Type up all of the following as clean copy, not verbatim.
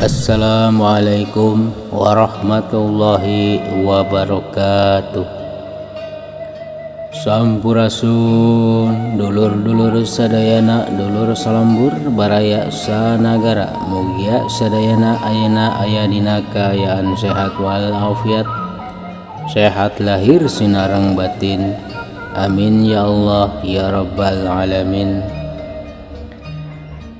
Assalamualaikum warahmatullahi wabarakatuh. Sampurasun dulur-dulur sadayana, dulur salembur baraya sanagara. Mugia sadayana ayeuna aya dina kaayaan sehat walafiat, sehat lahir sinareng batin. Amin ya Allah ya rabbal alamin.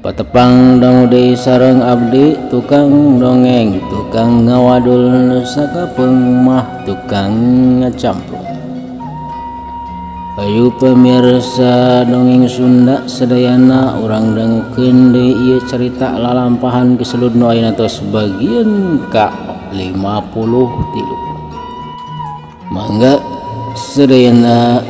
Patepang dangu deui sareng abdi tukang dongeng, tukang ngawadul nu sakapeung mah tukang ngacamplung. Ayu pemirsa dongeng Sunda sadayana, urang dangukeun deui ieu carita lalampahan Ki Selud nu ayeuna tos bagian ka 53. Mangga sadayana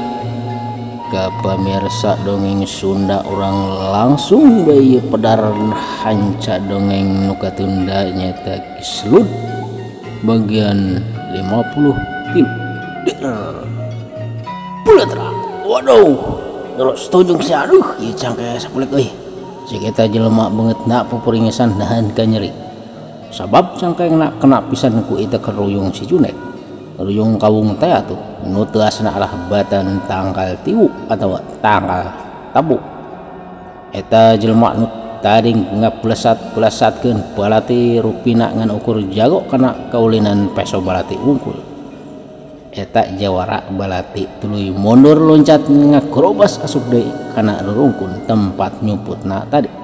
ka pemirsa dongeng Sunda, urang langsung bae pedar hanca dongeng nu katunda nyaeta Ki Selud bagian 53. Puletra. Waduh, terus tunjung si aduh, ieu cangke sapulik euy. Cek eta jelema beungeutna pupuringesan nahan ka nyeri. Sabab cangkengna kena pisan ku eta keruyung si Junet. Ruyung kawung teh atuh nu teuasna alah batan tangkal tiwu atawa tangkal tabu. Eta jelema nu tadi ngaplesat-plesatkeun balati rupina ngan ukur jago kana kaulinan peso balati wungkul. Eta jawara balati tuluy mundur loncat ngakrobas asup deui kana rurungkun tempat nyumputna tadi.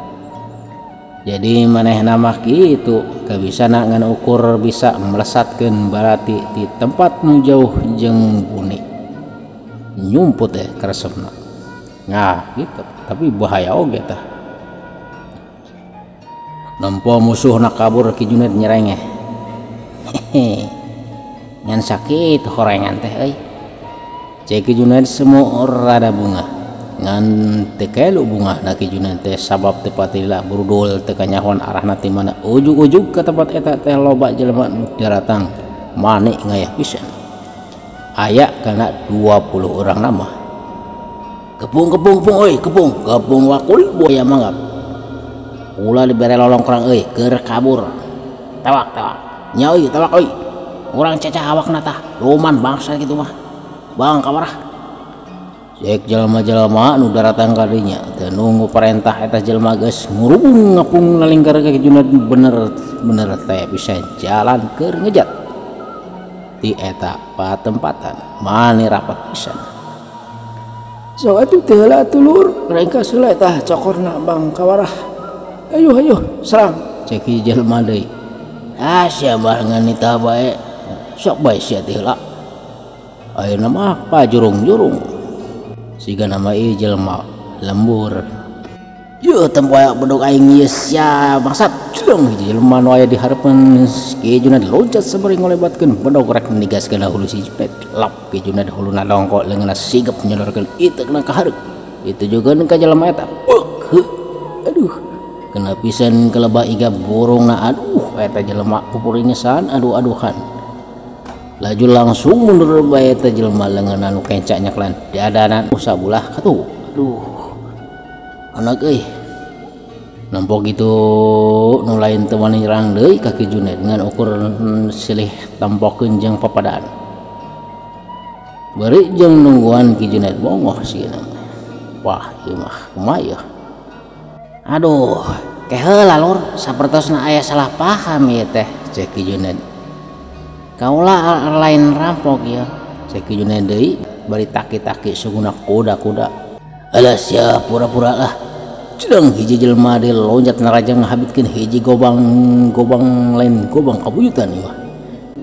Jadi manehna mah kitu kabisana ngan ukur bisa melesatkeun balati di tempat nu jauh jeung buni nyumput teh karesepna. Nah gitu, tapi bahaya oge tah. Nempo musuhna kabur Ki Junet nyerengeh. Hehe. Ngan sakit horengan teh euy. Cek Ki Junet semu rada bunga. Ngan teu kelu bungahna Ki Junet teh sabab teu patila burudul teu kanyahoan arahna ti mana. Ujug-ujug ka tempat eta teh loba jelema nu daratang mani ngayah pisan. Aya kana 20 orang nama. Kepung kepung kepung euy, kepung kepung wakul buaya manggap. Ulah dibere lolongkrang euy, keur kabur. Tewak tewak. Nya euy tewak euy. Urang cecah awakna tah, luman bangsa kitu mah. Bang kamarah. Cek jelema-jelema nu daratang ka dinya teu nunggu perintah eta jelema geus ngurubung ngapung nalingkar ka Ki Junet bener-bener teh bisa jalan keur ngejat ti eta patempatan mani rapat pisan. Sok atuh teh heula atuh lur, rengkas heula tah cokorna bang kawarah. Ayo ayo serang. Cek jelema deui. Ah sia mah ngan nitah bae. Sok bae sia teh heula. Ayeuna mah pajurung-jurung. Siga nama ieu jelema lembur. Yeuh tempo aya bedog aing ieu sia bangsat. Cedong hiji jelema nu aya di hareupeun Ki Junet loncat sabari ngolebatkeun bedog rek nigaskeun hulu si Junet. Lap Ki Junet huluna dongkok leungeunna sigep nyodorkeun iteukna ka hareup. Itu juga ka jelema eta. Beuk heuh. Aduh. Kena pisan kelebah iga burungna aduh eta jelema pupuringesan aduh-aduhan. Laju langsung mundur bae eta jelema leungeunna nu kenca nyaklan diadanan sabulah katuh. Aduh. Anak euy. Nempo kitu nu lain teu wani nyerang deui ka Ki Junet ngan ukur silih tempokeun jeung papadaan. Bari jeung nungguan Ki Junet bongoh sieuna. Wah, ieu mah kumaha ieu? Aduh, ke heula lur, sapertosna aya salah paham ieu teh, cek Ki Junet. Kaula lain rampok ya. Cek Ki Junet deui bari taki-taki suguna kuda-kuda. Alah sia pura-pura lah. Cedeng hiji jelema deui loncat naraja ngahabitkeun hiji gobang lain gobang kabuyutan ieu mah.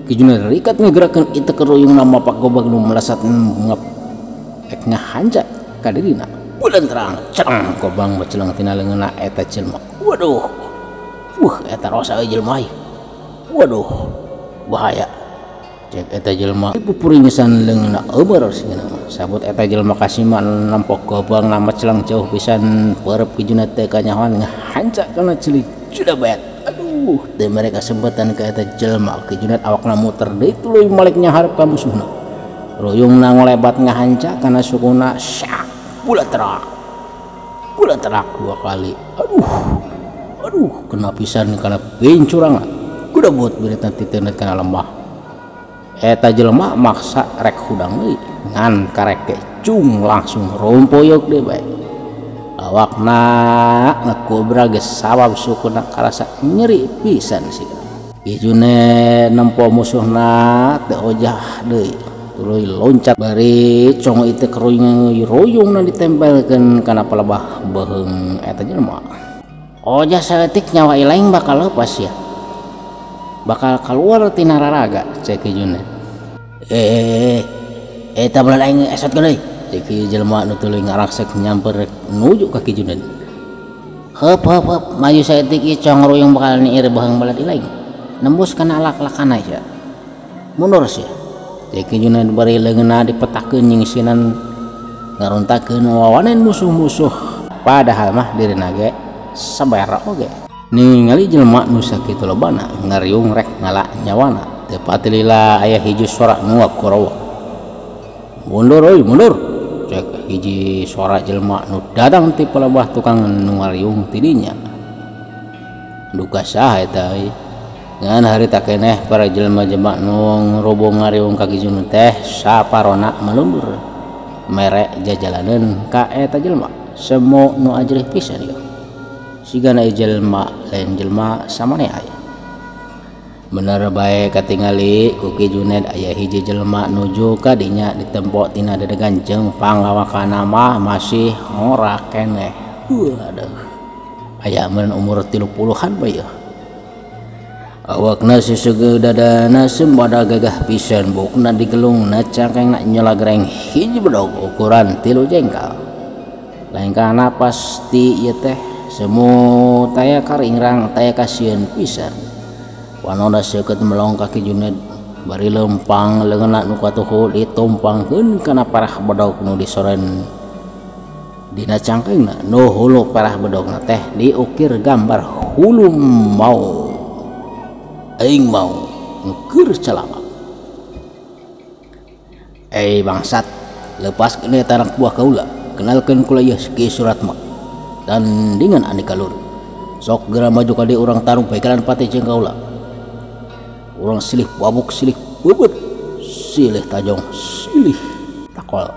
Ki Junet rikat ngagerakeun ieu keruyungna mapak gobang nu melesat ngep ek ngahanca ka dirina. Bulan terang cereng gobang baceleng tina leungeunna eta jelema. Waduh. Wuh eta rosa euy jelema ieu. Waduh. Bahaya. Cek eta jelema pupuringesan leungeunna eueur sieuna mah. Sabut eta jelema kasima nampok gobang nama celang jauh pisan perep Ki Junet teh kanyahoan ngahanca kana ceuli sudah bayat. Aduh, teu mereka kesempatan ka eta jelema Ki Junet awakna muter deui tuluy malik nyaharep ka musuhna. Ruyungna ngolebat ngahanca kana sukuna syak bulat terak. Bulat terak dua kali. Aduh. Aduh kena pisan kana pincurang kuda buat berita titeuneuh kana lemah. Eta jelema maksa rek hudang deui ngan karek ge cung langsung rompoyok deui bae. Awakna ngekobra geus sabab sukuna karasa nyeri pisan sih. Ki Junet nempo musuhna teu ojah deui tuluy loncat bari congo itu keruyung-ruyungna ditempelkeun kana palebah beuheung eta jelema. Ojah saeutik nyawa ilaing bakal lepas ya. Bakal keluar tina raraga cek Ki Junet. Eta balad aing esot deui cek jelema nu tuluy ngaraksek nyamper nuju ka Ki Junet. Heup heup heup maju saeutik ieu cong ruyung bakal niir beuheung balad ilaing. Nembus kana alak-lakana sia. Mundur sia. Cek Ki Junet bari leungeunna dipetakeun nyingsinan ngarontakeun wawanen musuh-musuh padahal mah dirina ge sabara oge. Ningali jelema nu sakitu lobana ngariung rek ngala nyawana teu patilila aya hiji sora nu ngakorowok. Mundur euy mundur cek hiji sora jelema nu datang ti palebah tukang nu ngariung ti dinya. Duka saha eta euy. Ngan harita keneh para jelema-jelema nu ngrobong ngariung ka Ki Junet teh saparona malundur mere jajalaneun ka eta jelema semo nu ajrih pisan ieu. Sigana jelema lain jelema samaneh aya. Bener bae katingali ku Ki Junet aya hiji jelema nuju ka dinya ditempo tina dedegan jeung pangawakana mah masih ngora keneh. Waduh. Aya mun umur 30-an bae ieu. Awakna sesegeu dadana sembada gagah pisan bukna digelungna cangkengna nyolagreng hiji bedog ukuran 3 jengkal. Lengkahna pasti ieu teh semu taya karingrang taya kasieun pisan. Wanona seukeut melong ka Ki Junet bari lempang leungeunna nu katuhu ditumpangkeun kana parah bedog nu disoren dina cangkengna. Nu hulu parah bedogna teh diukir gambar hulu mau. Aing mau ngeur calama. Bangsat, lepaskeun eta anak buah kaula. Kenalkeun kula ieu Ki Suratma. Tandingan Andika Lur. Sok geura maju ka dieu urang tarung paikalan pati jeung kaula. Urang silih wabuk silih beubeut, silih tajong, silih takol,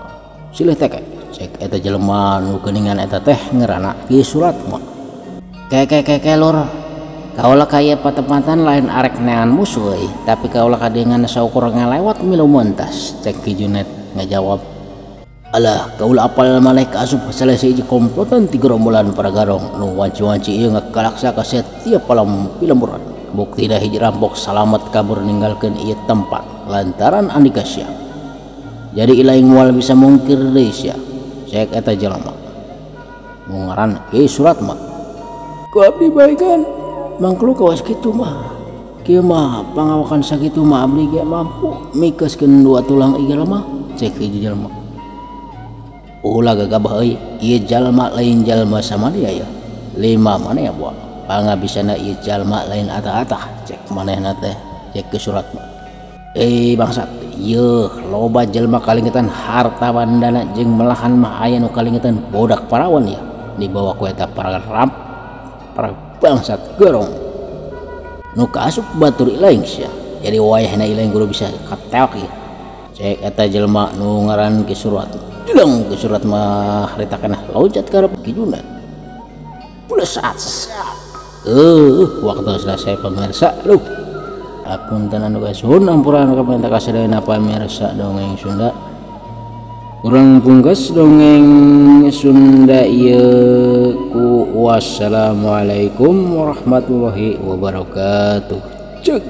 silih teke. Cek eta jelema nu geuningan eta teh ngeurana Ki Suratma. Ke lur. Kaula kaya patempatan lain arek neangan musuh euy, tapi kaula kadengan saukur ngalewat milu mentas cek Ki Junet ngajawab. Alah kaula apal maneh kaasup salah sahiji komplotan ti gerombolan para garong nu wanci-wanci ieu ngakalaksa ka setiap palam pilemburan. Buktina hiji rampok salamet kabur ninggalkeun ieu tempat lantaran andika sia. Jadi ilaing moal bisa mungkir deui sia. Cek eta jelema. Nu ngaran Ki Suratma. Ku abdi bae kan mangklu kawas kitu mah. Kieu mah pangawakan sakitu mah abdi ge mampu mikeuskeun dua tulang igel mah cek hiji jelema. Ulah gagabah euy, ieu jalma lain jalma samadia ya. Lima maneh ya buah. Pangabisana ieu jalma lain atah-atah cek manehna teh cek Ki Suratma. Bangsat, ieu loba jelema kalingetan harta bandana jeung melahan mah aya nu kalingetan bodak parawan ya. Dibawa ku eta para ramp para bangsat gerong nu kaasup batur ilaing sia. Jadi wayahna ilaing kudu bisa kateok ieu. Cek eta jelema nu ngaran Ki Suratma. Dileng Ki Suratma harita kana loncat ka hareup Ki Junet. Plesat. Waktu selesai pemirsa. Aduh. Apunten anu kasuhun ampura anu kapenta kasadayana pamirsa dongeng Sunda. Urang pungkas dongeng Sunda ieu ku wassalamualaikum warahmatullahi wabarakatuh. Ceg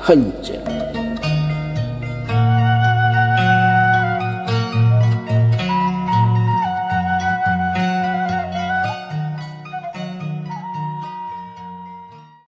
hancur.